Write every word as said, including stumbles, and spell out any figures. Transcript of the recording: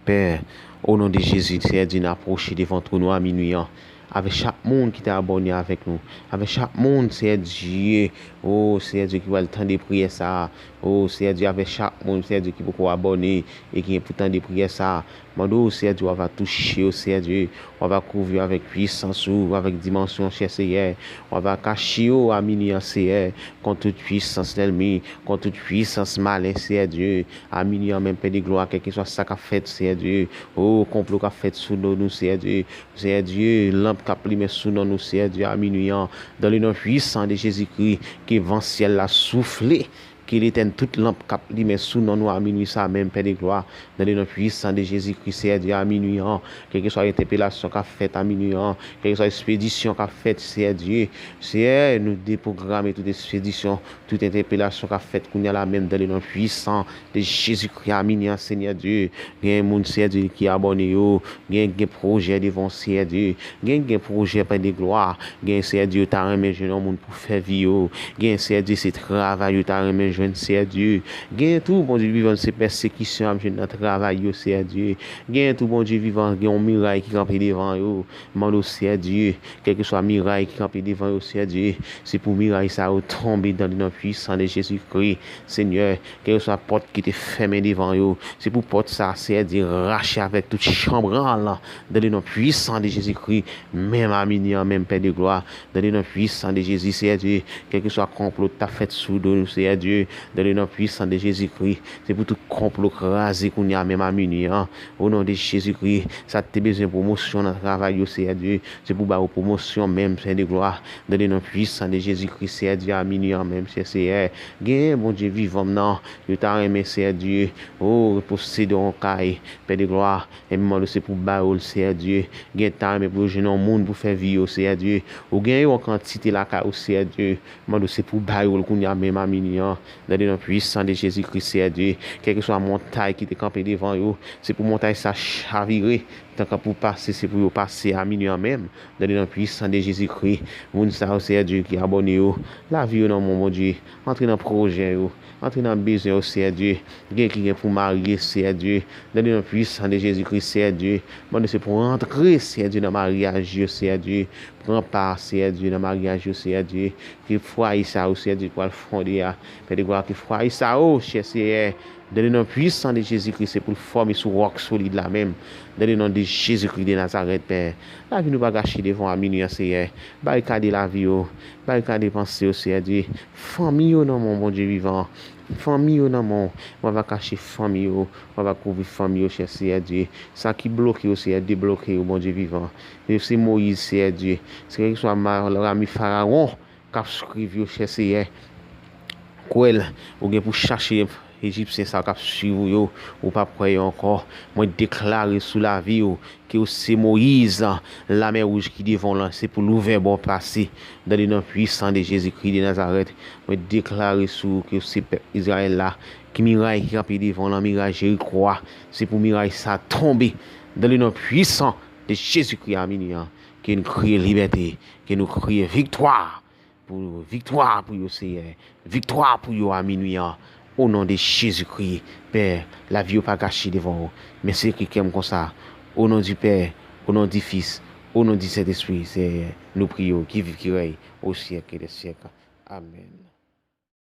Pè, o non de Jezi, Seyè Dye, n apwoche devan twòn ou a minwi an. Avèk chak moun ki te abòne avèk nou. Avèk chak moun, Seyè Dye, o Seyè Dye, ki pral tande priyè sa a. O Seyè Dye, avèk chak moun, Seyè Dye, ki poko abòne e ki gen pou tande priyè sa a. Mande w, Seyè Dye, w ava touche yo, Seyè Dye. W ava kouvri yo avèk pwisans ou, avèk dimansyon, chè Seyè. W ava kache yo a minwi an, Seyè, kont tout pwisans lènmi, kont tout pwisans malen, Seyè Dye. A minwi an menm, Pè de glwa, kèlkeswa sa k ap fèt, Seyè Dye. O, konplo k ap fèt sou do nou, Seyè Dye. Seyè Dye, lanp k ap limen sou non nou, Seyè Dye, a minwi an. Dans le nom puissant de Jésus-Christ, ke van syèl la soufle, ke l etèn tout lanp k ap limen sou non nou a minwi sa menm, Pè de glwa. Dans le nom puissant de Jésus-Christ, Seyè Dye, a minwi an. Kèlkeswa entèpelasyon k ap fèt a minwi an, kèlkeswa ekspedisyon k ap fèt, Seyè Dye. Seyè, nou depwograme tout ekspedisyon, tout entèpelasyon k ap fèt kounye a la menm, dans le nom puissant de Jésus-Christ, a minwi an, Seyè Dye. Gen moun, Seyè Dye, ki abòne yo. Gen, gen pwojè devan w, Seyè Dye. Gen, gen pwojè, Pè de glwa. Gen, Seyè Dye, yo ta renmen jwenn yon moun pou fè vi yo. Gen, Seyè Dye, se travay yo ta renmen jwenn, Seyè Dye. Gen tou, Bondye vivan, se pèsekisyon y ap jwenn nan travay yo, Seyè Dye. Gen tou, Bondye vivan, gen yon miray ki kanpe devan yo. Mande w, Seyè Dye, kèlkeswa miray ki kanpe devan yo, Seyè Dye, se pou miray sa yo tonbe dans le nom puissant de Jésus-Christ, Senyè. Kèlkeswa pòt ki te fèmen devan yo, se pou pòt sa, Seyè Dye, rache avèk tout chanbranl, dans le nom puissant de Jésus-Christ, menm a minwi an, menm Pè de glwa, dans le nom puissant de Jésus, Seyè Dye, kèlkeswa konplo t ap fèt sou do nou, Seyè Dye, dans le nom puissant de Jésus-Christ, se pou tout konplo kraze kounye a menm a minwi an, o non de Jezikri, sa te bezwen pwomosyon nan travay yo, Seyè Dye, se pou ba yo pwomosyon menm, Pè de glwa, dans le nom puissant de Jésus-Christ, Seyè Dye, a minwi an menm, chè Seyè. Gen, Bondye vivan m nan, yo ta renmen, Seyè Dye, o, posede yon kay, Pè de glwa, e m mande w se pou ba yo l, Seyè Dye. Gen ta renmen pou yo jwenn yon moun pou fè vi yo, Seyè Dye. Ou gen yon kantite lakay ou, Seyè Dye. Mande w se pou ba yo l kounye a menm a minwi an. Dans le nom puissant de Jésus-Christ, Seyè Dye. Kèlkeswa montay ki te kanpe devan yo, se pou montay sa chavire. Tank pou pase, se pou yo pase a minwi an menm. Dans le nom puissant de Jésus-Christ. Moun sa yo, Seyè Dye, ki abòne yo. Lavi yo nan men w, Bondye. Antre nan pwojè yo. Antre nan bezwen yo, Seyè Dye. Gen ki gen pou marye, Seyè Dye. Dans le nom puissant de Jésus-Christ, Seyè Dye. Mande se pou antre, Seyè Dye, nan maryaj yo, Seyè Dye. Pran pa, Seyè Dye, nan maryaj yo, Seyè Dye. Ke fwaye sa yo, Seyè Dye, pral fonde a. Pè de glwa, ke fwaye sa yo, chè Seyè, dans le nom puissant de Jésus-Christ, se pou l fòme sou wòk solid la menm. Dans le nom de Jésus-Christ de Nazareth, Pè. Lavi nou pa gache devan w a minwi an, Seyè. Barikade lavi yo. Barikade panse yo, Seyè Dye. Fanmi yo nan men w, Bondye vivan. Fanmi yo nan men w. W ava kache fanmi yo. W ava kouvri fanmi yo, chè Seyè Dye. Sa ki bloke yo, Seyè, debloke yo, Bondye vivan. Yo se Moyiz, Seyè Dye. Se kèlkeswa ma-, rami Farawon k ap swiv yo, chè Seyè. Kwè l, ou gen pou chache Ejipsyen sa yo k ap swiv ou yo, ou p ap kwè yo ankò. Mwen deklare sou lavi w ke w se Moyiz, Lamè Wouj ki devan w lan, se pou l ouvè ba w pase. Dans le nom puissant de Jésus-Christ de Nazareth, mwen deklare sou ou ke w se pèp Izrayèl la, ki miray ki kanpe devan w lan, miray Jeriko a, se pou miray sa tonbe. Dans le nom puissant de Jésus-Christ a minwi an, ke nou kriye libète, ke nou kriye viktwa. Pou viktwa pou yo, Seyè. Viktwa pou yo a minwi an. O non de Jezikri, Pè, lavi yo pa gache devan w. Men sekre kè m konsa. O non di Pè, o non di Fis, o non di Sentespri, Seyè, nou priye w, ki viv, ki rèy, o syèk dè syèk. Amèn.